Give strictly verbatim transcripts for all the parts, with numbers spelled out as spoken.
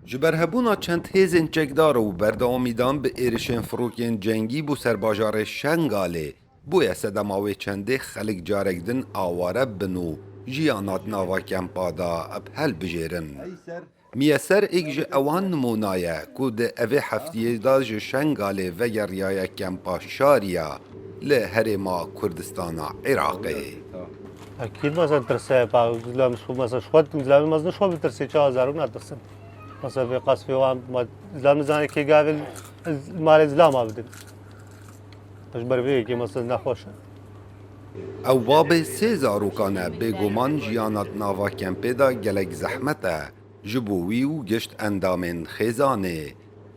Ji ber hebûna çend hêzên çekdar û berdewamî dan bi êrişên firokên cengî bo ser bajarê Şengalê, bûye sedema wê çendê xelk carek din aware bibin û jiyana di nava kempa de bi hel bijêrin. Miyeser êk ji ewan nimûna ye ku di evê heftiyê de ji Şengalê vegeriyaye kempa Şariya li herêma Kurdistana Iraqê. Ekîd, mesela, tirse, pa, zilam, mesela, xwe, zilamê mezin xwe bitirsê, çawa zarok natirsin. Mesela, vê qasfê wan, ma, zilam nizane kê gavê malê zilama bidin. Ji ber vê yekê, mesela, nexweş e. Ew babê sê zarokan e, bêguman jiyana di nava kempê de gelek zehmet e. Ji bo wî û gişt endamên xêzanê,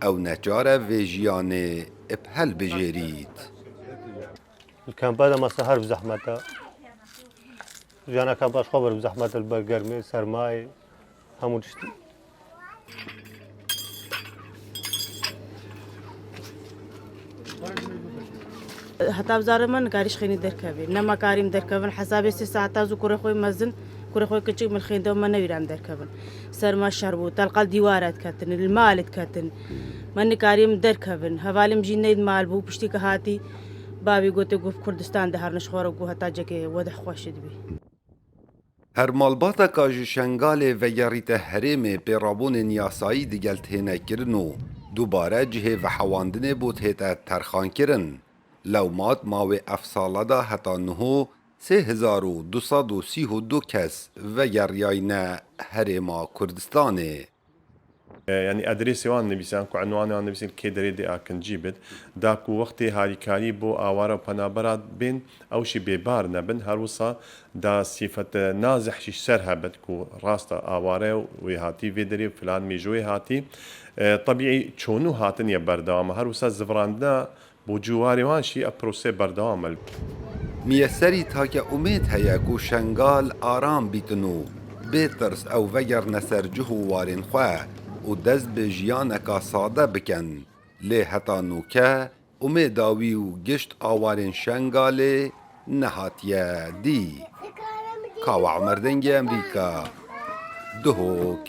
ew neçar e vê jiyanê bi hel bijêrît. Li kempa de mesela her bi zehmet e. Jiyana kempa ji xwe bir bi zehmet e, li ber germê, sermayê, hemû tiştî. Heta bi zarê me nikarî ji xênî derkevê. Ne me karîm derkevin, hesabê sê saeta zû kurê xwe mezin, kurê xwe kiçik min xênde me newîra em derkevin. Ser me şer bû, telqal dîwara diketin, li malê diketin. Me nikarîm derkevin. Hevalê min jî ney di mal bû, piştî ke hatî, bavî gotê, got, Kurdistan de herin ji xwe re, got, heta cekê wedeh xweş dibî. Her malbateka ji Şengalê vegerîte herêmê pêrabûnên yasayî digel têne kirin û dubare cihê vehewandinê bo tête terxankirin. Lewmat ma wê ev sala de heta niho sê hezar û du sed û sî û du kes vegeriyayne herêma Kurdistanê. E, yanî adresê wan nivîsan, ku enwanê wan nivîsîn, kê derê dê akincî bit. Da ku wextê harîkarî bo aware û penabera bên, ew jî bêbar nebin. Her wisa da sîfet nazih jî ser hebit ku rast e aware wê hatî vê derê, filan mêjoyê hatî. E, tebîî çonû hatiniye berdewam e. Her wisa zivirandina Bo ciwarê wan jî ev prosê berdewam e. Miyeserî take umêd heye ku Şengal aram bîtin û bê tirs ew vegerine ser cih û warên xwe û dest bi jiyaneka sade bikin. Lê heta nûke umêda wî û gişt awarên Şengalê nehatiye dî. Kawa Omer, Dengê Emerîka, Duhok.